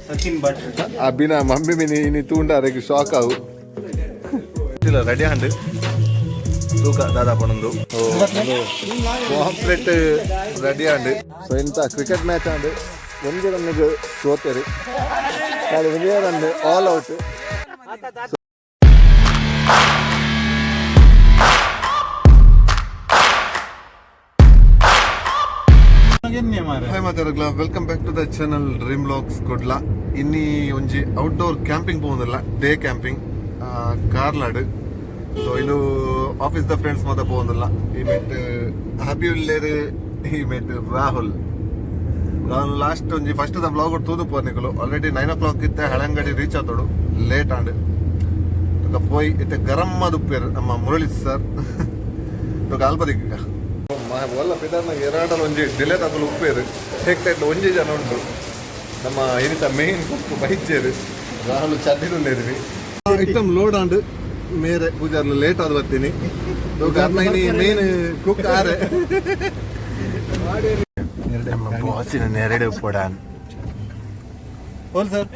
Sachin Bhat. ಅಭಿನ mummy mini ಇನಿ ತೂಂಡ ಅರೆಗ್ ಶಾಕ್ ಆವು. ರೆಡಿ ಆಂಡ್ ತೂಕ ದಾದಾ ಪಣೊಂದು ಪಾಂಪ್ಲೆಟ್ ರೆಡಿ ಆಂಡ್. ಸೊ ಇಂತ ಕ್ರಿಕೆಟ್ ಮ್ಯಾಚ್ ಆಂಡ್. ಒಂಜಿ ರನ್ನಿಗೆ ಸೋತೆರು, ಒಂಜೇ run, all out. Hi ಮಾತಾಡಗ್ಲ, welcome back to the channel Dream Vlogs Kudla. ಇನ್ನಿ ಒಂಜಿ outdoor camping ಪೋವೊಂದುಲ್ಲ, day camping Karlad. ಸೊ ಇನ್ನು ಆಫೀಸ್ the friends ಮಾತ ಪೋವೊಂದುಲ್ಲ. ಈ ಮೆಟ್ ಹಬಿ ಉಲ್ಲೇರು, ಈ ಮೆಟ್ ರಾಹುಲ್. ರಾಹುಲ್ ಲಾಸ್ಟ್ ಒಂಜಿ ಫಸ್ಟ್ the vlog ತೂದು ಪೋರ್ನಿಕುಲು. ಆಲ್ರೆಡಿ 9 ಓ ಕ್ಲಾಕ್ ಇತ್ತೆ ಹಳಂಗಡಿ ರೀಚ್ ಆತೋಡು, ಲೇಟ್ ಆಂಡ್. ತೊಕ ಪೋಯ್ ಇತ್ತೆ ಗರಂ ಉಪ್ಪೇರು ನಮ್ಮ ಮುರಳಿ ಸರ್. ತೊಕ ಅಲ್ಪದಿಕ್ಕ ಒಲ್ಲ ಪಿದಾರ್ನ ಎರಡಲ್ಲಿ ಒಂಜಿ ಡಿಲೇ ತಗೊಳ್ಳು ಉಪ್ಪೇರು ಹೇಗ್ತಾ ಒಂಜಿ ಜನ ಉಂಟು. ನಮ್ಮ ಏನಿತ ಮೇನ್ ಕುಕ್ಕು ಬೈಚೇರು ರಾಹುಲ್ ಚಡ್ಡಿನುಲ್ಲೇರಿ. ಐಟಮ್ ಲೋಡ್ ಆಂಡ್. ಮೇರೆ ಪೂಜಾರ್ಲು ಲೇಟ್ ಆದ್ ಬರ್ತೀನಿ. ಮೇನ್ ಕುಕ್ ಆರೆ. ನಮ್ಮ ಬಾಸಿನ ನೆರಡು ಪೊಡಾನ್. ಬೋಲ್ ಸರ್.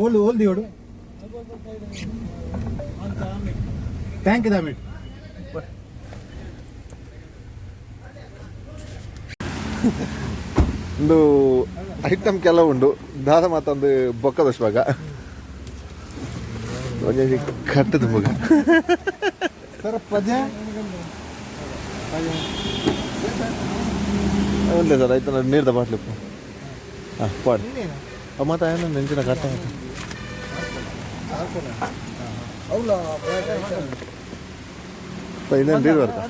ಓಲ್ ಓಲ್ ದಿಯೋಡು ಟ್ಯಾಂಕ್ ದಾಮಿಟ್. ಒಂದು ಐಟಮ್ ಕೆಲವು ಉಂಡು ದಾದ ಮಾತೊಂದು ಬೊಕ್ಕದ ಇವಾಗ ಒಂಜಿ ಕಟ್ಟದ ಮಗ. ಸರ್, ಪಜೆ. ಉಂಡೆ ಸರ್, ಐತನ ನೀರ್ದ ಬಾಟ್ಲಿ. ಹಾಂ, ಪಾಡ್ ಮತ್ತೆ ಏನು ನೆಂಚಿನ ಕಟ್ಟ. ಇನ್ನೇನು ನೀರು ಬರ್ತಾ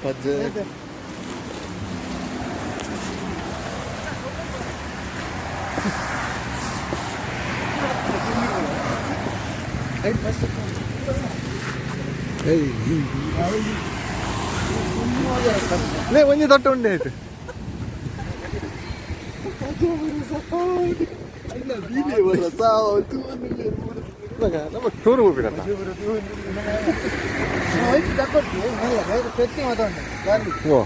ಪತ್ತೆ ಪಜ್ಜೆ. ಲೇ, ಒಂಜಿ ದೊಡ್ಡ ಉಂಡೆ ಆಯ್ತು. ನಮ್ಮ ಟೂರ್ ಹೋಗ್ಬೇಕಂತ. ಓ.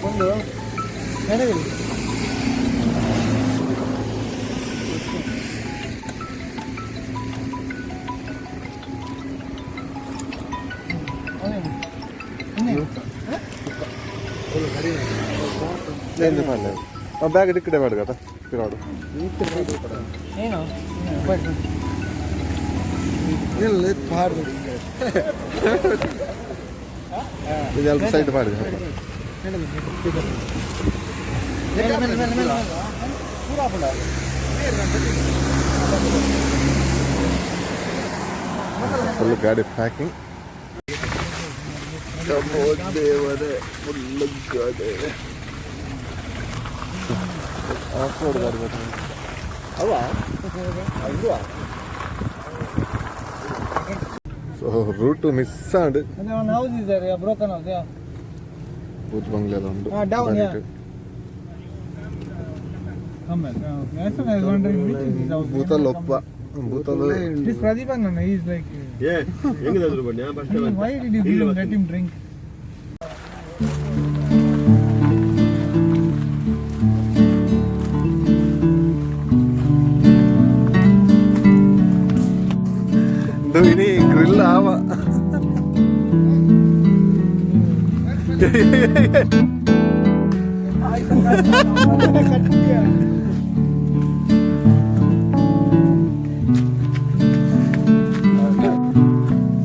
ಒಂದು. ಏನು ಮಾಡಲಿ, ಬ್ಯಾಗ್ ಇಕ್ಕಡೆ ಮಾಡು ಕಟ ಪಿರಾಡು. ಏನು? ಇಲ್ಲ, ಇದು ಸೈಡ್ ಮಾಡಿ. ಮೇಲೆ ಮೇಲೆ ಮೇಲೆ ಮೇಲೆ ಪೂರಾ. ಫುಲ್ ಗಾಡಿ ಪ್ಯಾಕಿಂಗ್. ದೇವರೇ, ಫುಲ್ ಗಾಡಿ, ಆಫ್ ರೋಡ್ ಗಾಡಿ ಬರ್ತದೆ ಅವ. ಸೊ ರೂಟ್ ಮಿಸ್ ಆಂಡ್. One house is there, yeah, broken house, yeah. ಭೂತ್ ಬಂಗ್ಲೆ ಎಲ್ಲ ಉಂಟು. Ah, down, yeah. Come back. Okay. I was wondering which is his house. ಭೂತಲ್ ಒಪ್ಪ ಭೂತಲ್. This Pradeep Anna, he is like. Why did you give him, let him drink? ಇದು ಇನಿ grill ಆವ.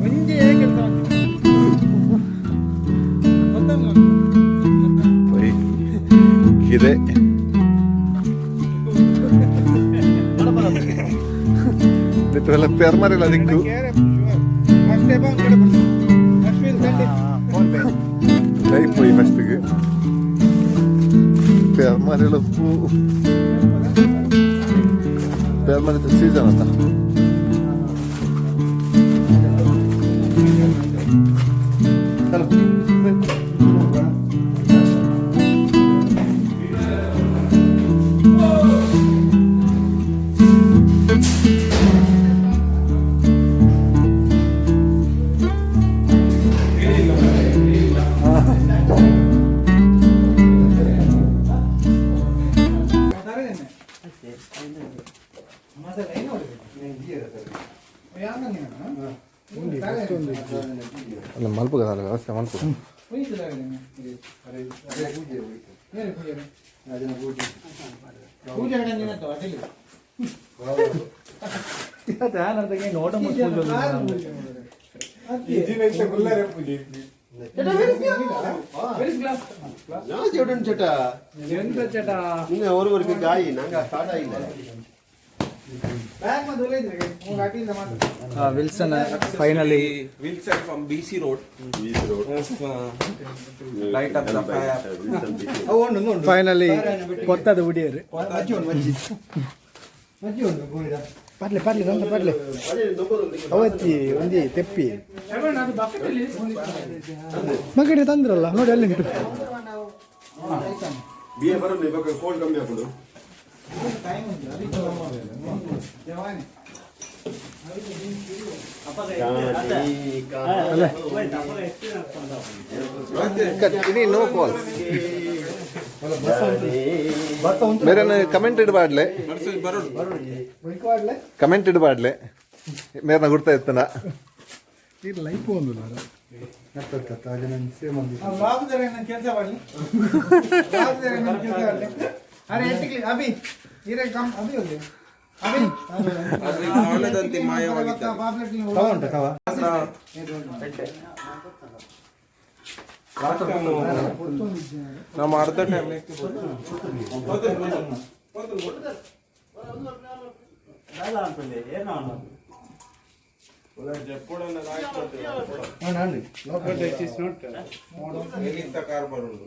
ಒಂಜೇ ಕೆಲಸ ಗೊತ್ತಲ್ಲ. ಒಯ್, ಕಿದೆ ಇವೆಲ್ಲ ಪೆರ್ಮರಿಲ್ಲ ದಿಕ್ಕು. ಫಸ್ಟ್ ಲೈಫ್ ಪೋಯಿ ಫಸ್ಟಿಗೆ ಪೆರ್ಮರಿಲ್ಲ ಪೂ ಪೆರ್ಮರಿ ಸೀಸನ್ ಅಂತ. ಹಲೋ. ಅಲ್ಲ ಮಲ್ಪುಗ ವ್ಯವಸ್ಥೆ ಮಲ್ಪು. Wilson finally. Wilson from BC Road. BC Road. Light up the fire. Finally ಕೊತ್ತದ ಉಡಿಯರು. ಪಾಡ್ಲೆ ಪಾಡ್ಲೆ ನಂದ ಪಾಡ್ಲೆ ಅವತ್ತಿ ಒಂಜಿ ತೆಪ್ಪಿ ಮಗಡೆ ತಂದ್ರಲ್ಲ ನೋಡಿ ಅಲ್ಲಿ ಉಂಟು. ಇನಿ ನೋ ಕಾಲ್ ಬೇರೆ ಕಮೆಂಟ್ ಇಡಬಾಡ್ಲೆ, ಕಮೆಂಟ್ ಇಡಬಾಡ್ಲೆ ಮೇರ್ನ ಗುರ್ತಾ ಇತ್ತನ. ಲೈಫ್ ಒಂದು. ಕೆಲಸ ಮಾಡಲಿ, ಕೆಲಸ ಮಾಡಲಿ. ಅರೆ ಎಟ್ಟಿಕ್ಲಿ ಅಭಿ ಇರೇ ಕಮ್ ಅಭಿ ಹೋಗಿ ಅಭಿ. ಅದು ಕಾಣದಂತೆ ಮಾಯವಾಗಿದ್ದಾರೆ. ನಮ್ಮ ಅರ್ಧ ಟೈಮ್. ಕಾರ್ ಬರುವುದು.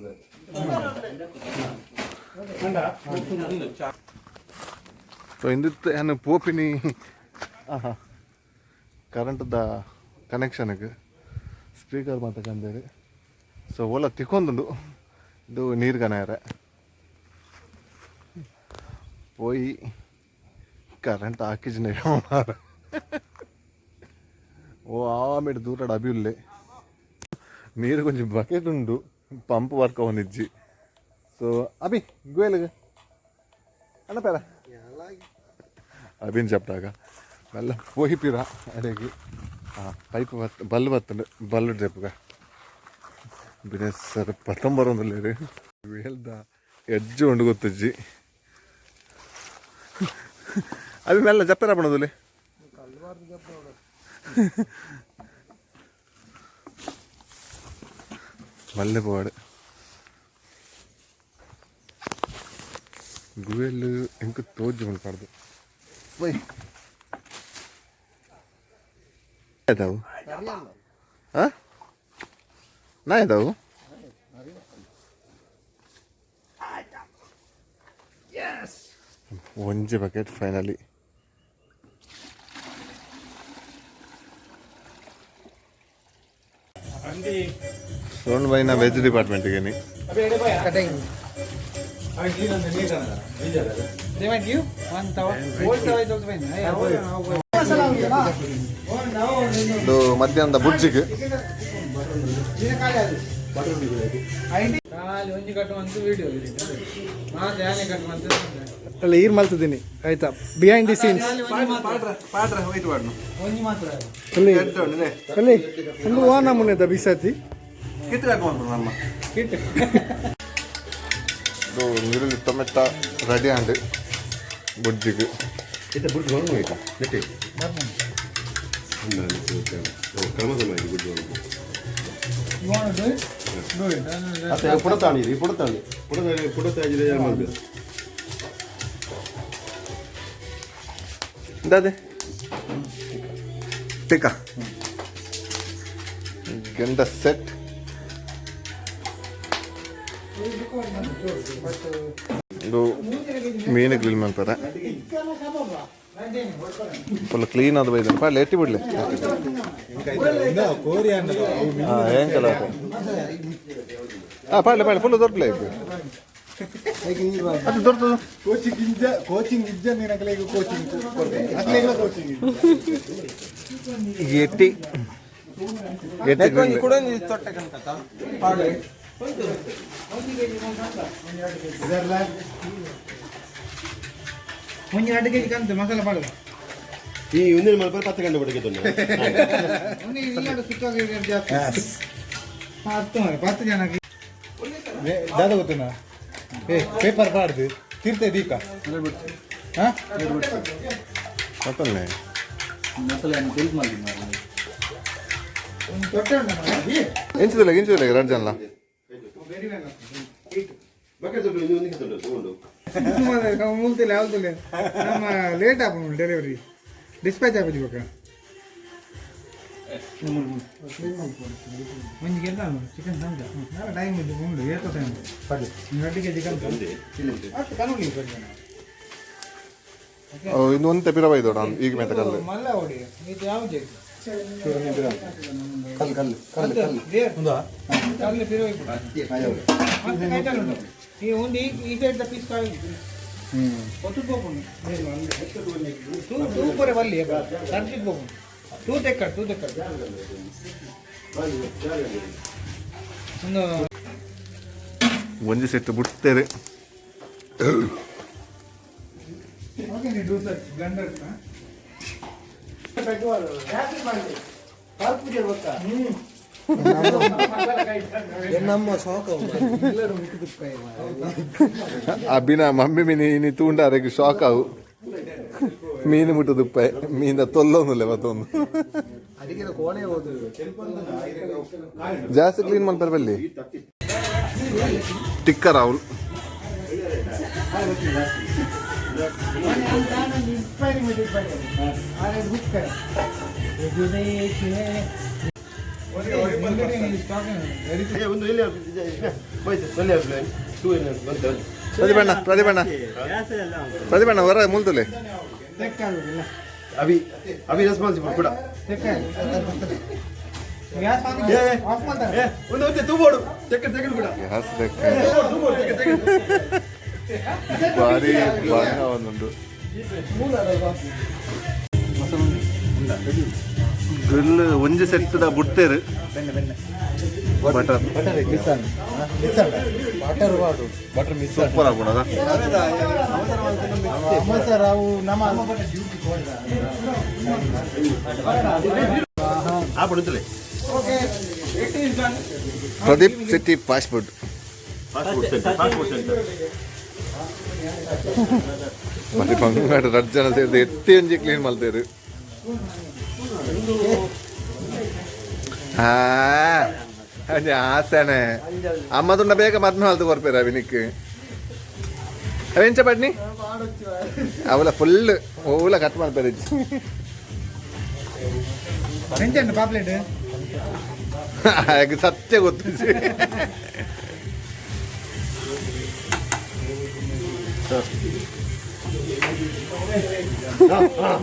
ಸೊ ಇಂದಿತ್ತು ಏನು ಪೋಪಿನಿ ಆಹಾ ಕರೆಂಟ್ದ ಕನೆಕ್ಷನ್ಗೆ ಸ್ಪೀಕರ್ ಮಾತ ಕಂದೇರಿ. ಸೊ ಓಲ ತಿಕ್ಕೊಂದುಂಡು ಇದು ನೀರು ಕನಾಯರೆ ಪೋಯಿ ಕರೆಂಟ್ ಹಾಕಿಜಿನ ಮಾರ. ಓ ಆಮೇಲೆ ದೂರ ಅಭಿ ಉಲ್ಲೆ ನೀರು ಕೊಂಚ ಬಕೆಟ್ ಉಂಡು ಪಂಪ್ ವರ್ಕ್ ಅವನಿಜ್ಜಿ. ಸೊ ಅಭಿ ಗುಯಲ್ಗ ಅಣ್ಣ ಪೇರ ಅಭಿನ್ ಚಪ್ಟಾಗ ಮೆಲ್ಲ ಪೋಯಿಪಿರ ಅಡೆಗೆ ಪೈಪ್ ಬತ್ ಬಲ್ಲು ಬತ್ತಂಡು ಬಲ್ಲು ಡ್ರೆಪ್ಪುಗ ಬಿನೆ ಸರ್ ಪತ್ತೊಂಬರೊಂದುಲ್ಲೇರು ವೇಲ್ದ ಎಜ್ಜು ಉಂಡು ಗೊತ್ತುಜ್ಜಿ. ಅಭಿ ಮೆಲ್ಲ ಜಪ್ಪೆರ ಪಣದುಲೆ. ಮಲ್ಲೆ ಪೋವಾಡು ಗುವೆಲ್ ಎಂಕ್ ತೋಜು ಮಲ್ಪಾಡ್ದು ಬೈ ಆಯ್ತಾವು. ಹಾಂ ನಾ ಆಯ್ತಾವು. ಒಂಜಿ ಬಕೆಟ್ ಫೈನಲಿ. ಸೋನ್ ಬೈನ ವೆಜ್ ಡಿಪಾರ್ಟ್ಮೆಂಟ್ಗೆ ನೀ. Cutting. They might give one tawa. Old tawa is also fine. Hey, ಇದು ಮಧ್ಯಾಹ್ನದ ಬುಜ್ಜಿಗೆ. ಖಾಲಿ ಒಂಜಿ ಕಟ್ಟುವಂತ ವಿಡಿಯೋ ಮಾತ್ರ ಯಾನೆ ಕಟ್ಟುವಂತ. ಅಲ್ಲ ಈರ್ ಮಲ್ತಿದ್ದೀನಿ ಆಯ್ತಾ ಬಿಹೈಂಡ್ the scenes. ಒಂಜಿ ಮಾತ್ರ. ಅಲ್ಲಿ ಅಲ್ಲಿ ಒಂದು ವಾ ನಮೂನೆದ ಬಿಸಾತಿ. ಕಿಟ್. ಇದು ನೀರುಳ್ಳಿ ಟೊಮೆಟೊ ರೆಡಿ ಆಂಡ್ ಬುಜ್ಜಿಗೆ. You want to do it? Do it. ಪುಡತಾಣಿ ಪುಡತಾಣಿ ಪುಡತಾಣಿ ಪುಡತಾಣಿ ಮಲ್ಪೆ. ಇಂದಾದೆ ಟಿಕ್ಕ ಗೆಂಡ ಸೆಟ್. ಇದು ಮೀನು ಕ್ಲೀನ್ ಮಾಡ್ತಾರೆ. ಫುಲ್ ಕ್ಲೀನ್ ಅದು ಬೈದಪ್ಪ ಲೇಟಿ ಬಿಡ್ಲಿ. ಹಾಂ ఏంకಲ ಹಾಂ ಪಾಡ್ಲೆ ಪಾಡ್ಲೆ ಫುಲ್ ದೊರ್ಪಲೆ ಅದು ದೊರ್ತದು. ಕೋಚಿಂಗ್ ಇಜ್ಜ ಕೋಚಿಂಗ್ ಇಜ್ಜ ನೀನು ಅಕ್ಲೆಗ್ ಕೋಚಿಂಗ್ ಅಕ್ಲೆಗ್ಲ ಕೋಚಿಂಗ್. ಎಟ್ಟಿ ಎಟ್ಟಿ ಒಂಜಿ ಕುಡೊಂಜಿ ತೊಟ್ಟೆ ಕನಕತ್ತ ಪಾಡ್ಲೆ. ಒಂಜಿ 2 ಕೆಜಿ ಕಂತು ಮಸಾಲೆ ಪಾಡುವ. ಈ ಒಂದಿನ ಮಲ್ಪ 10 ಗಂಟೆ ಬಡಿಗೆ ತೊಂದರೆ. 10 ಜನ ದಾದ ಗೊತ್ತುನಾ? ಏ ಪೇಪರ್ ಪಾಡ್ದು ತೀರ್ಥ ದೀಪ. ಹಾಂ. ಮತ್ತೊಮ್ಮೆ ಎಂಚದಲ್ಲ ಎಂಚದಲ್ಲ ಎರಡು ಜನ. ಮೂಲ್ತಿಲ್ಲ ಯಾವ್ದಿಲ್ಲ, ನಮ್ಮ ಲೇಟ್ ಆಪುಂಡು ಡೆಲಿವರಿ, ಡಿಸ್ಪ್ಯಾಚ್ ಆಪುಜಿ ಬೊಕ. ಒಂಜಿ ಎಂತ ಚಿಕನ್ ಸಮಜ ಟೈಮ್ ಇದು ಉಂಡು ಏತೋ ಟೈಮ್ ರಡ್ಡಿಗೆ ಚಿಕನ್ ಅಷ್ಟು ಕನುಲಿ. ಇನ್ನು ಒಂದು ತೆಪಿರ ಇದ್ದೋಡ ಈಗ ಮೇತ ಕಲ್ಲು. ಮಲ್ಲ ಹೊಡಿ ಇದು ಯಾವ್ದು? ಕಲ್ಲು ಕಲ್ಲು ಕಲ್ಲು ಕಲ್ಲು. ಕಲ್ಲು ಪಿರೋ ಮತ್ತೆ ಕೈಟಲ್ ಉಂಟು. ಈ ಒಂದು ಈ ಸೈಡ್ the piece ಕಾಯಿ ಒತ್ತು ಪೋಪುಂಡು ತೂ ತೂ ಪೊರೆ ಬಲ್ಲಿ ತರ್ಜಿದ್ ಪೋಪುಂಡು ತೂ ತೆಕ್ಕಡ್ ತೂ ತೆಕ್ಕಡ್ ಒಂದು. ಒಂಜಿ ಸೆಟ್ ಬಿಡ್ತೇವೆ. How can you do such blunders, huh? ಅಭಿನ ಮಮ್ಮಿ ಮೀನಿ ಇನಿ ತೂಂಡ ಅರೆಗ್ ಶಾಕ್ ಆವು. ಮೀನು ಮುಟ್ಟು ದುಪ್ಪೆ ಮೀನ ತೊಲ್ಲೊಂದುಲ್ಲೆ ಮತ್ತೊಂದು ಜಾಸ್ತಿ ಕ್ಲೀನ್ ಮಾಡ್ತಾರೆ ಬಲ್ಲಿ tikka Rahul. Inspiring with inspiring. ಒಂದು ಎಲ್ಲಿ ಒಳ್ಳೆ ಟೂ ಬಂತು. ಪ್ರತಿಭಣ್ಣ ಪ್ರತಿಭಣ್ಣ ಪ್ರತಿಭಣ್ಣ ಹೊರ ಮೂಲ್ತುಲೆ. ಅವಿ ಅವಿ ರೆಸ್ಪಾನ್ಸಿಬಲ್ ಕೂಡ. ಆಫ್ ಮಾಡ್ತಾರೆ. ಒಂದು ಒಂದು ತೂಬೋಡು ತೆಕ್ಕ ತೆಗೆದು ಕೂಡ. ಗ್ಯಾಸ್ ಭಾರಿ ಭಾರಿ ಒಂದುಂಡು ಗ್ರಿಲ್ ಒಂಜಿ set the ಬುಡ್ತೇರು butter. Butter butter miss. Super ಆಗುಣದ. Rao ನಮ್ಮ ಆ ಪಡುತ್ತಲೇ. Pradeep city fast food. Fast food centre, fast food centre. ಮತ್ತೆ ಬಂಗಾಡ ರಡ್ ಜನ ಸೇರಿದ ಎತ್ತಿ ಒಂಜಿ ಕ್ಲೀನ್ ಮಾಡ್ತೇರು. ಹಾ ಒಂಜಿ ಆಸೆನೆ ಅಮ್ಮ ತುಂಡ ಬೇಗ ಮದ್ಮೆ ಮಲ್ತು ಕೊರ್ಪೇರ ಅವಿನಿಕ್ ಅವೆಂಚ ಪಟ್ನಿ ಅವಲ ಫುಲ್ ಓಲ ಕಟ್ ಮಾಡ್ತಾರೆ. ಎಂಚಂಡು ಪಾಪ್ಲೆಟ್? ಹಾಗೆ ಸತ್ಯ ಗೊತ್ತು.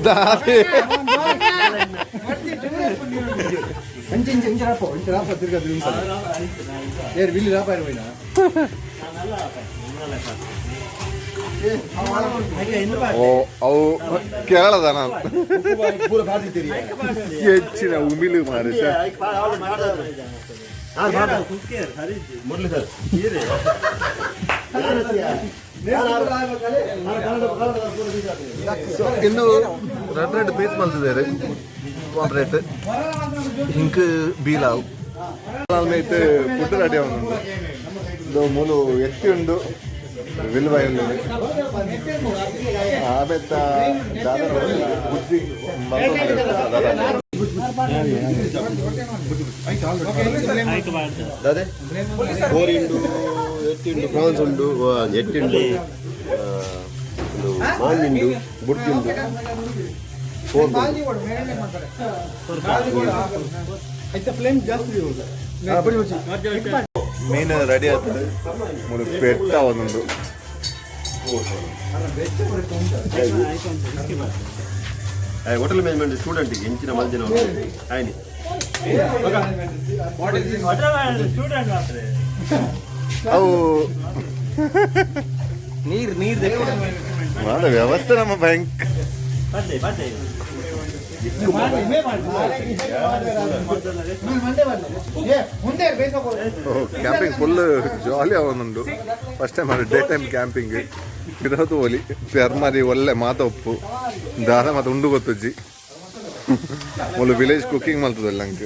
ದಾದೆ. ಇಂಚ ಇಂಚ ಇಂಚ ರಾಪೋ ಇಂಚ ರಾಪ ತಿರ್ಗಾ ತಿರ್ಗ ಏರ್ ವಿಲ್ಲಿ ರಾಪ ಇರ್ಬೋಯ್ನಾ? ಓ ಅವು ಕೇರಳದ ನಾನು ಪೂರ ಭಾರತಿ ತೆರಿಯ. ಹೆಚ್ಚಿನ ಉಮಿಲು ಮಾರೆ. ಮುರಳಿ ಸರ್. ಸೊ ಇನ್ನು ರೆಡ್ ರೆಡ್ ಪೀಸ್ ಮಲ್ತಿದ್ದಾರೆ ಪಾಂಪ್ರೇಟ್ ಇಂಕ್ ಬೀಲಾವು ಮೇಟ್ ಫುಡ್ ರೆಡಿ ಉಂಟು. ಇದು ಮೂಲು ಎತ್ತಿ ಉಂಡು ವಿಲ್ಬಾಯ್ ಉಂಡು ಆಮೆತ್ತ ದಾದ ಬುದ್ಧಿ ದಾದ. ದಾದೆ ಕೋರಿಂಡು ಎತ್ತಿಂಡು ಪ್ರಾನ್ಸ್ ಉಂಡು ಎಟ್ಟಿಂಡು ಒಂದು ಮಾನಿಂಡು ಬುಡ್ತಿಂಡು ಫೋರ್. ಫ್ಲೇಮ್ ಜಾಸ್ತಿ. ಮೀನು ರೆಡಿ ಆಗ್ತದೆ. ಮೂಲು ಪೆಟ್ಟ ಒಂದುಂಡು. ಹೋಟೆಲ್ ಮ್ಯಾನೇಜ್ಮೆಂಟ್ ಸ್ಟೂಡೆಂಟ್ ಎಂಚಿನ ಮಲ್ದಿನ ಆಯ್ನಿ. ಅವು ನೀರು ನೀರು. ಮಾಡ ವ್ಯವಸ್ಥೆ ನಮ್ಮ ಬ್ಯಾಂಕ್. ಕ್ಯಾಂಪಿಂಗ್ ಫುಲ್ ಜಾಲಿ ಅವನುಂಡು. ಫಸ್ಟ್ ಟೈಮ್ ಅದು ಡೇ ಟೈಮ್ ಕ್ಯಾಂಪಿಂಗ್ ಇರೋದು. ಒಲಿ ಪೆರ್ಮರಿ ಒಳ್ಳೆ ಮಾತ ಉಪ್ಪು ದಾರ ಮಾತ ಉಂಡು ಗೊತ್ತುಜ್ಜಿ. ಮುಲು ವಿಲೇಜ್ ಕುಕಿಂಗ್ ಮಲ್ತದಲ್ಲ ಅಂಕ್.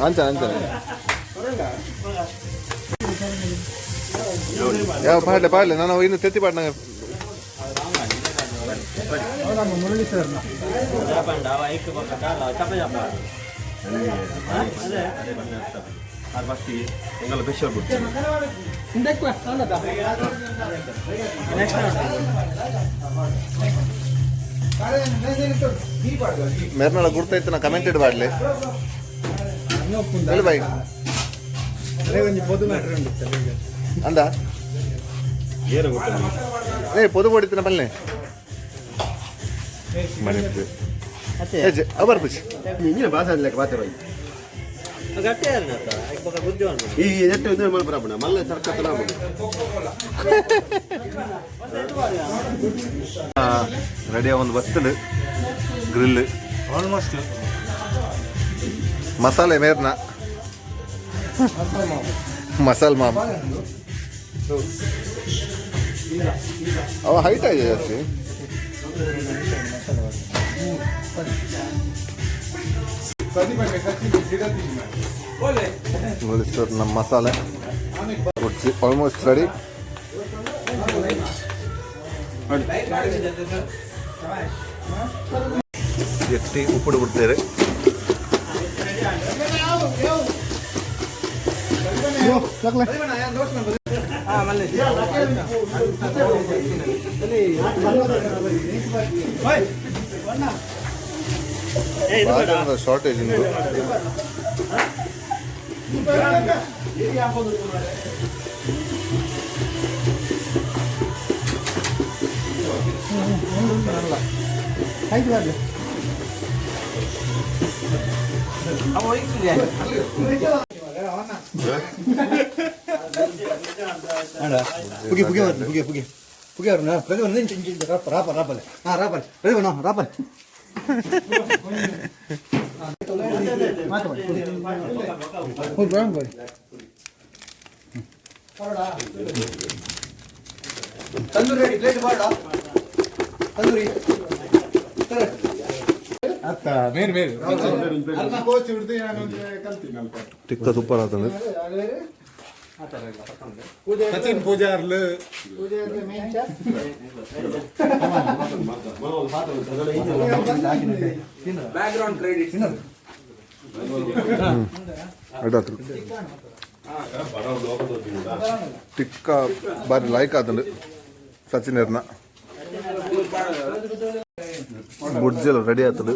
ಅಂಚ ಅಂಚ ಯಾವ ಪಾಡ್ಲೆ ಪಾಡ್ಲೆ ನಾನು ಇನ್ನು ತೆತ್ತಿ ಪಾಡ್ನ. ಮೇರ್ನಾಳ ಗುರ್ತೈತೆ ನಾ ಕಮೆಂಟ್ ಇಡಬಾಡ್ಲೆ ಹೇಳು ಬಾಯ್ ಅಂದ ಏ ಪೊದು ಪೊಡಿತಿನ ಪಲ್ಲೆ ಮನೆ ಅಬರ್ ಪುಚ್ ಇಂಜಿನ ಭಾಷೆ ಲೆಕ್ಕ ಬಾತೆ ಬಾಯಿ ಈ ಎಟ್ಟು ಇದು ಮಲ್ಪರಾಪಣ ಮಲ್ಲ ಸರ್ಕತ್ತನ ರೆಡಿ ಒಂದು ಬತ್ತಲು ಗ್ರಿಲ್ ಆಲ್ಮೋಸ್ಟ್ ಮಸಾಲೆ ಮೇರ್ನ ಮಸಾಲ ಮಾಮ್ ಅವ ಹೈಟ್ ಆಗಿದೆ ಜಾಸ್ತಿ. ಸರ್ ನಮ್ಮ ಮಸಾಲೆ ಆಲ್ಮೋಸ್ಟ್ ರೆಡಿ. ಎತ್ತಿ ಉಪ್ಪುಡು ಬಿಡ್ತೇವೆ. ಶಾರ್ಟೇಜ್ ಇಂದು. ಪುಗೆ ಪುಗೆ ಬರ್ಲಿ ಪುಗೆ ಪುಗೆ ಪುಗೆ ಅವ್ರನ್ನ ಪ್ರತಿ ಒಂದು ಇಂಚು ಇಂಚು ರಾಪ ರಾಪ ರಾಪಲೆ ಹಾಂ ರಾಪಲೆ ಪ್ರತಿ ಒಂದು ರಾಪಲೆ ತಂದೂರಿ ರೆಡಿ ಪ್ಲೇಟ್ ಮಾಡ ತಂದೂರಿ. ಟಿಕ್ಕ ಸೂಪರ್ ಆತಂದ್ರೆ ಸಚಿನ್ ಪೂಜಾರ್ಲು. ಬ್ಯಾಕ್ಗ್ರೌಂಡ್ ಕ್ರೆಡಿಟ್ಸ್ ಎಡಾತ್ರು ಟಿಕ್ಕ ಬಾರಿ ಲೈಕ್ ಆತಂಡು ಸಚಿನ್ ಎರ್ನ ಬುಡ್ಜೆಲ್ಲ ರೆಡಿ ಆತದು.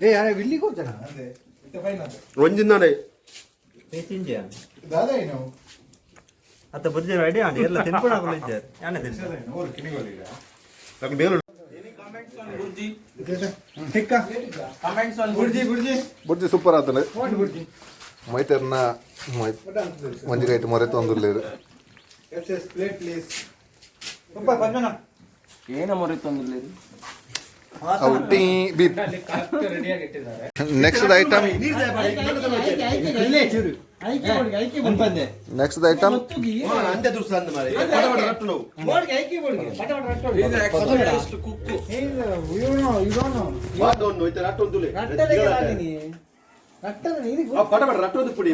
ಏ ಯಾರ ಇಲ್ಲಿಗೆ ಹೋಗ್ತಾನ? ಒಂಜಿಂದಾನೆ. ಅತ್ತ ಬುರ್ಜಿ ರೆಡಿ ಆಂಡ್ ಎಲ್ಲ ತಿನ್ಕೊಂಡು ಇದ್ದಾರೆ ಯಾನೆ ಬೇರೆ. ಕಮೆಂಟ್ಸ್ ಆನ್ ಬುರ್ಜಿ ಬುರ್ಜಿ. ಬುರ್ಜಿ ಸೂಪರ್ ಆತಂಡು. ಮೈತೆರ್ನ ಮಂಜಿಗಾಯ್ತು ಮೊರೆ ತೊಂದಿರ್ಲೇರು. Plate please. ಏನ ಮೊರೆ ತಂದಿಲ್ಲ. ಅವು tea beep. Next item, next item. ಅಂತೆ ದುರ್ಸ ಅಂದ ಮಾರೆ ಪಟ ಪಟ ರಟ್ಟು ನೋವು. ಬಾದೊಂದು ಇತ್ತ ರಟ್ಟು ಒಂದು ಪಟ ಪಟ ರಟ್ಟು ಒಂದು ಪುಡಿ.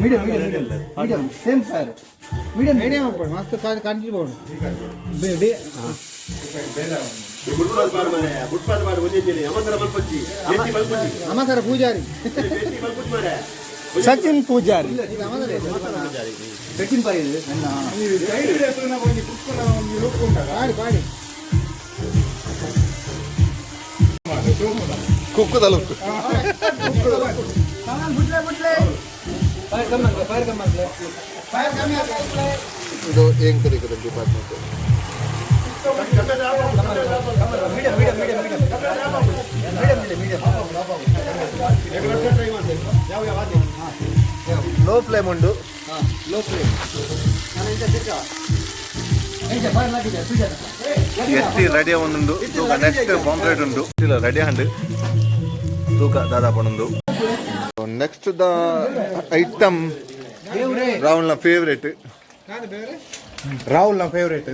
Medium medium medium same fire medium medium ಮಸ್ತ್ ಕಂಟಿನ್ಯೂ. ಅಮಸರ ಪೂಜಾರಿ. ಸಚಿನ್ ಪೂಜಾರಿ. ಸಚಿನ್ ಪರಿ ನನ್ನ. ಪಾಡಿ ಪಾಡಿ. ಕುಕ್ಕುದಲ್ಲ. ಫೈರ್ ಕಮ್ಮಿ ಫೈರ್ ಕಮ್ಮಿ. ಇದು ಏನ್ ಕರೀತಾರೆ department. Medium medium. Low flame ಉಂಡು. Low flame. ಎತ್ತಿ ರೆಡಿ ಒಂದುಂಡು. ತೂಕ ನೆಕ್ಸ್ಟ್ ಪಾಂಪ್ಲೆಟ್ ಉಂಡು. ರೆಡಿ ಹಂಡು ತೂಕ ದಾದಾ ಪಣುಂದು. ನೆಕ್ಸ್ಟ್ the item ರಾಹುಲ್ನ ಫೇವ್ರೇಟ್. ರಾಹುಲ್ ನ ಫೇವರೇಟ್.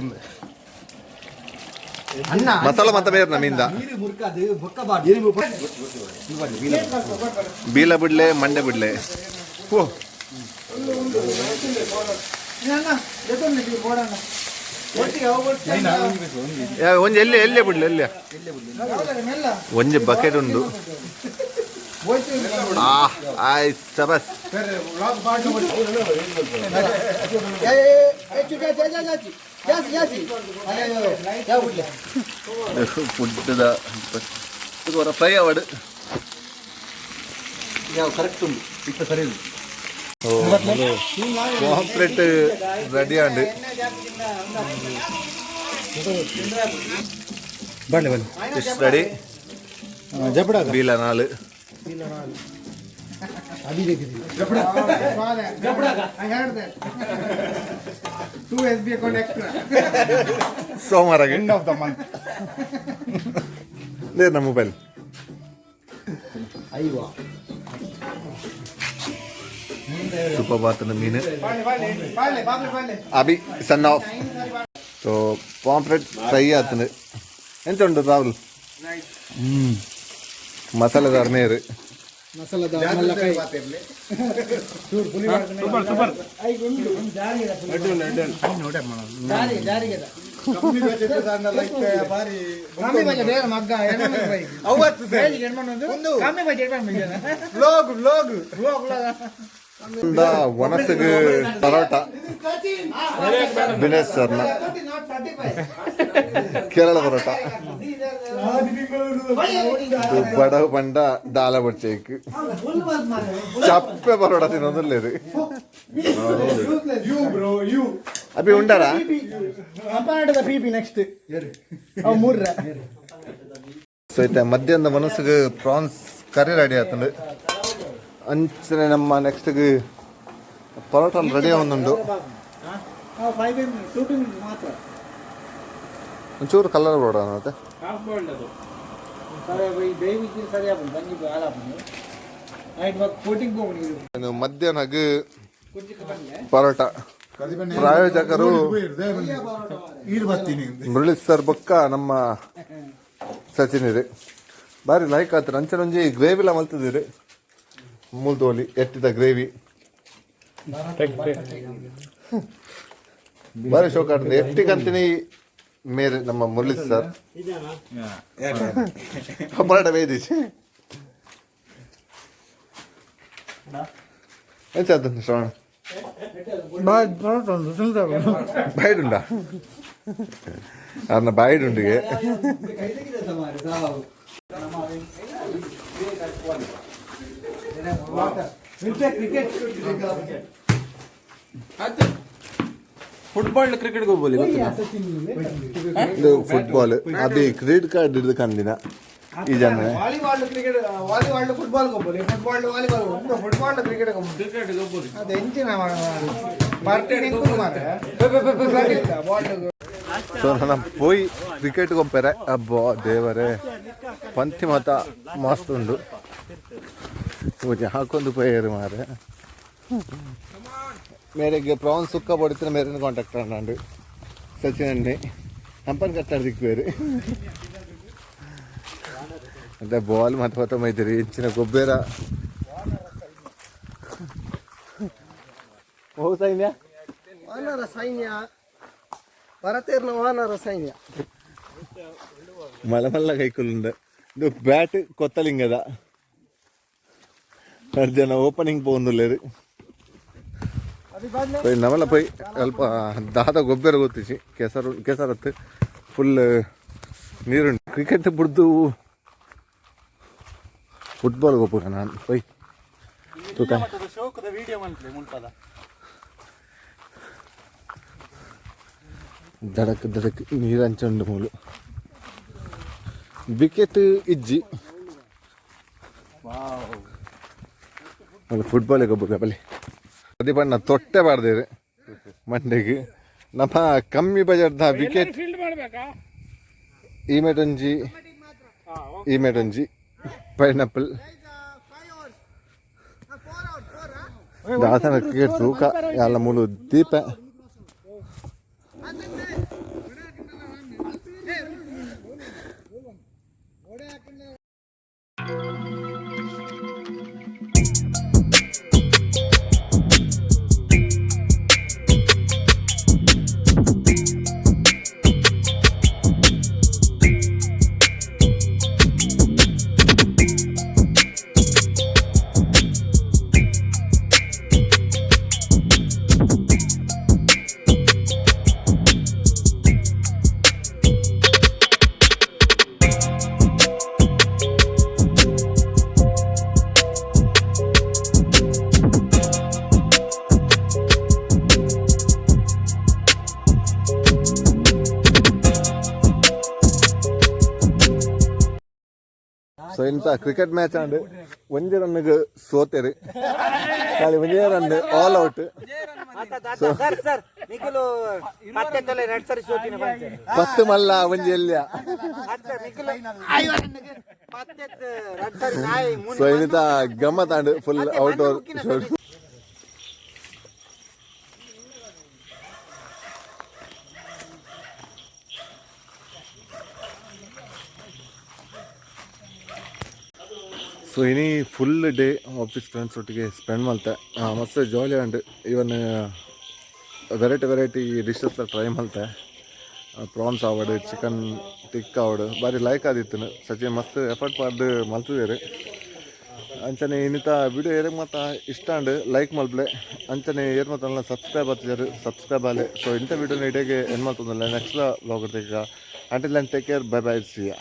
ಮಸಾಲ ಮತ್ತ ಬೇರ್ನ ಮೀಂದ ಬೀಲ ಬಿಡ್ಲೆ ಮಂಡೆ ಬಿಡ್ಲೆ. ಓ ಒಂಜಿ ಎಲ್ಲಿ ಎಲ್ಲೇ ಬಿಡ್ಲೆ ಎಲ್ಲೇ ಒಂಜಿ ಬಕೆಟ್ ಉಂಡು. ಆ ಆಯ್ ಸಬಸ್. ಫುಡ್ದ ಫ್ರೈ ಅವಾರ್ಡ್. ಕರೆಕ್ಟ್ ಉಂಡು ಇತ್ತ ಸರಿ. ಪಾಂಪ್ಲೆಟ್ ರೆಡಿ ಆಂಡ್. ಬಳ್ಳೆ ಬಳ್ಳೆ. Fish ready. ಜಬಡ. ಬೀಲ ನಾಲು. I heard that. Two SB account extra. ಸೋಮವಾರ. End of the month. ನಮ್ಮ ಮೊಬೈಲ್. ಐವಾ. ಸೂಪರ್ ಬಾತನ ಮೀನು. ಪಾಲೆ ಪಾಲೆ ಪಾಲೆ. ಅಭಿ ಸಣ್ಣ ಆಫ್. ಸೊ ಪಾಂಪ್ಲೆಟ್ ಫ್ರೈ ಆತಂದು. ಎಂತ ಉಂಟು ರಾಹುಲ್? ಮಸಾಲೆದಾರ್ ಮೇರು. ಮಸಾಲದ ಮಲ್ಲಕಾಯಿ ಸೂಪರ್ ಸೂಪರ್. ಜಾರಿ ಜಾರಿಗೆ ಕಮ್ಮಿ ಬಜೆ ಬೇರೆ ಮಗ್ಗ. ಕಮ್ಮಿ ಬಜೆ. Vlog vlog. ಒಣಸಿಗೆ ಪರೋಟ ದಿನೇಶ್ ಸರ್ನ ಕೇರಳ ಪರೋಟ. ಬಡವ ಪಂಡ ದಾಲ ಬಡ್ಚೇಕ್ ಚಪ್ಪೆ ಪರೋಟ ತಿನ್ನೋದಿಲ್ಲ. You bro you. Abhi ಉಂಡಾರಾ? P next ಅವು ಮೂರ್ರ. ಸೊ ಇತ್ತೆ ಮಧ್ಯಾಹ್ನದ ಮನಸ್ಸಿಗೆ ಪ್ರಾನ್ಸ್ ಕರಿ ರೆಡಿ ಆತಂಡು. ಅಂಚನೆ ನಮ್ಮ ನೆಕ್ಸ್ಟ್ಗೆ ಪರೋಟ ರೆಡಿ ಒಂದುಂಡು. 5 ಮಿನಿಟ್ 2 ಮಿನಿಟ್ ಮಾತ್ರ. ಒಂಚೂರು ಕಲರ್ ಬೋಡ ಮತ್ತೆ. ಸರಿ ಬೇವಿಗೆ ಸರಿ ಆಪುಂಡು ಬಂಜಿ ಹಾಳಾಪುಂಡು ನೈಟ್ ಬೊಕ್ಕ ಕೋಟಿಂಗ್ ಪೋಪುಂಡು ಇದು. ಇನ್ನು ಮಧ್ಯಾಹ್ನಗ್ ಕುಂಚಿಕ ಪನ್ಲೆ. ಪರೋಟ ಪ್ರಾಯೋಜಕರು ಈರು ಬರ್ತೀನಿ. ಮುರಳಿ ಸರ್ ಬೊಕ್ಕ ನಮ್ಮ ಸಚಿನ್ ಇದೆ. ಬಾರಿ ಲೈಕ್ ಆತ. ಅಂಚನೆ ಒಂಜಿ ಗ್ರೇವಿಲ ಮಲ್ತದಿರಿ ಮುಲ್ದೋಲಿ ಎಟ್ಟಿದ ಗ್ರೇವಿ ಬಾರಿ ಶೋಕ್ ಆಡ್ತದೆ. ಎಟ್ಟಿ ಕಂತಿನಿ ಮೇರೆ ನಮ್ಮ ಮುರಳಿ ಸರ್ ಪರೋಟ ಬೇದಿಸಿ ಎಂಚ ಆತಂದು ಶ್ರವಣ? ಪರೋಟ ಉಂಟು ತಿಂತಾರೆ. ಬಾಯ್ಡುಂಡ ಅರ್ನ ಬಾಯ್ಡುಂಡಿಗೆ. ಕ್ರಿಕೆಟ್. ಫುಟ್ಬಾಲ್ ಕ್ರಿಕೆಟ್ ಹೋಗ್ಬೋದು. ಇದು ಫುಟ್ಬಾಲ್ ಅದು ಕ್ರೆಡಿಟ್ ಕಾರ್ಡ್ ಹಿಡಿದು ಕಂದಿನ ಈ ಜನ. ವಾಲಿಬಾಲ್ ಕ್ರಿಕೆಟ್ ವಾಲಿಬಾಲ್ ಫುಟ್ಬಾಲ್ ಗೊಬ್ಬಲಿ ಫುಟ್ಬಾಲ್ ವಾಲಿಬಾಲ್ ಒಂದು ಫುಟ್ಬಾಲ್ ಕ್ರಿಕೆಟ್ ಗೊಬ್ಬಲಿ. ಕ್ರಿಕೆಟ್ ಹೋಗ್ಬೋದು. ಅದು ಎಂಚಿನ ಪಾರ್ಟಿ ಮಾರ್ರೆ ಬಾಲ್. ಸೊ ನನ್ನ ಪೋಯಿ ಕ್ರಿಕೆಟ್ ಗೊಪ್ಪರೆ. ಅಬ್ಬೋ ದೇವರೇ, ಪಂತಿ ಮಾತ ಮಸ್ತ್ ಉಂಡು. ಪೂಜೆ ಹಾಕೊಂದು ಪೋಯರು ಮಾರೆ. ಮೇರೆಗೆ ಪ್ರಾನ್ಸ್ ಸುಕ್ಕ ಪೊಡಿತಿನ ಮೇರೆನ ಕಾಂಟ್ಯಾಕ್ಟ್ ಅಣ್ಣಂಡು ಸಚಿನ್ ಅಣ್ಣೆ ಅಂಪನ್ ಕಟ್ಟಾಡ್ ದಿಕ್ಬೇರು ಮತ್ತೆ. ಬಾಲ್ ಮತ್ತೆ ಹೊತ್ತ ಮೈತಿರಿ ಇಂಚಿನ ಗೊಬ್ಬರ ಓ ಸೈನ್ಯ. ವಾನರ ಸೈನ್ಯ ಭರತೇರ್ನ ವಾನರ ಸೈನ್ಯ. ಮಲ್ಲ ಮಲ್ಲ ಕೈಕುಲುಂಡು. ಇದು ಬ್ಯಾಟ್ ಕೊತ್ತಲಿಂಗದ ಜನ ಓಪನಿಂಗ್ ಪೋಂದುಲ್ಲೇರು. ಪೋಯ್ ನಮಲ ಪೋಯ್ ಅಲ್ಪ ದಾದ ಗೊಬ್ಬರ ಗೊತ್ತಿಸಿ ಕೆಸರು ಕೆಸರತ್ತು ಫುಲ್ ನೀರುಂಟು. ಕ್ರಿಕೆಟ್ ಬುಡ್ದು ಫುಟ್ಬಾಲ್ ಗೊಪ್ಪುಗ ನಾನು ಪೋಯ್ ತೂಕ. ಶೋಕದ ವಿಡಿಯೋ ಮಲ್ಪಲೆ ಮುಲ್ಪದ. ದಡಕ್ ದಡಕ್ ನೀರಂಚುಂಡು ಮೂಲು. ವಿಕೆಟ್ ಇಜ್ಜಿ. ಅಲ್ಲ ಫುಟ್ಬಾಲ್ ಗೊಬ್ಬರ ಬಲ್ಲಿ ಪ್ರದೀಪಣ್ಣ ತೊಟ್ಟೆ ಬಾರ್ದೇರು ಮಂಡೆಗೆ. ನಮ್ಮ ಕಮ್ಮಿ ಬಜೆಟ್ದ ವಿಕೆಟ್. ಈ ಮೇಟೊಂಜಿ, ಈ ಮೇಟೊಂಜಿ ಪೈನಾಪಲ್. ದಾಸನ ಕ್ರಿಕೆಟ್ ತೂಕ ಎಲ್ಲ ಮೂಲು ದೀಪ. ಸೊ ಇಂತ ಕ್ರಿಕೆಟ್ ಮ್ಯಾಚ್ ಆಂಡ್ ಒಂಜಿ ರನ್ಗೆ ಸೋತೆರು. ಖಾಲಿ ಒಂಜೇ run, all out. Sir, sir, ನಿಕುಲು ಪತ್ತೆ ತೊಲೆ ರಡ್ ಸರಿ ಸೋತಿನ ಪಂಚೆ. 10 ಮಲ್ಲ, ಒಂಜಿ ಎಲ್ಯ. ನಿಕುಲು ಪತ್ತೆ ರಡ್ ಸರಿ ನಾಯಿ. ಸೊ ಇನ್ನಿತ ಗಮ್ಮತ್ and full outdoor shoot. So ಇನಿ ಫುಲ್ ಡೇ ಆಫೀಸ್ ಫ್ರೆಂಡ್ಸ್ ಒಟ್ಟಿಗೆ ಸ್ಪೆಂಡ್ ಮಲ್ತೆ. ಮಸ್ತ್ ಜಾಲಿ and even variety variety dishes try ಮಲ್ತೆ. ಪ್ರಾನ್ಸ್ ಆವಡ್, ಚಿಕನ್ ಟಿಕ್ ಆವಡ್, ಬಾರಿ ಲೈಕ್ ಆದಿತ್ತು. ಸಚಿನ್ ಮಸ್ತ್ ಎಫರ್ಟ್ ಪಾಡ್ದು ಮಲ್ತಿದ್ದೇರು. ಅಂಚನೆ ಇನ್ನಿತ ವಿಡಿಯೋ ಏರಿಗೆ ಮಾತ ಇಷ್ಟ ಅಂಡ್ ಲೈಕ್ ಮಲ್ಪ್ಲೆ. ಅಂಚನೆ ಏರ್ ಮಾತ ಸಬ್ಸ್ಕ್ರೈಬ್ ಆತಿದ್ದಾರೆ, ಸಬ್ಸ್ಕ್ರೈಬ್ ಆಲೆ. ಸೊ ಇಂಥ ವಿಡಿಯೋನ ಇಡೀಗೆ ಏನು ಮಾಡ್ತಂದಲ್ಲ next vlog. Until and take care, bye bye, see ya.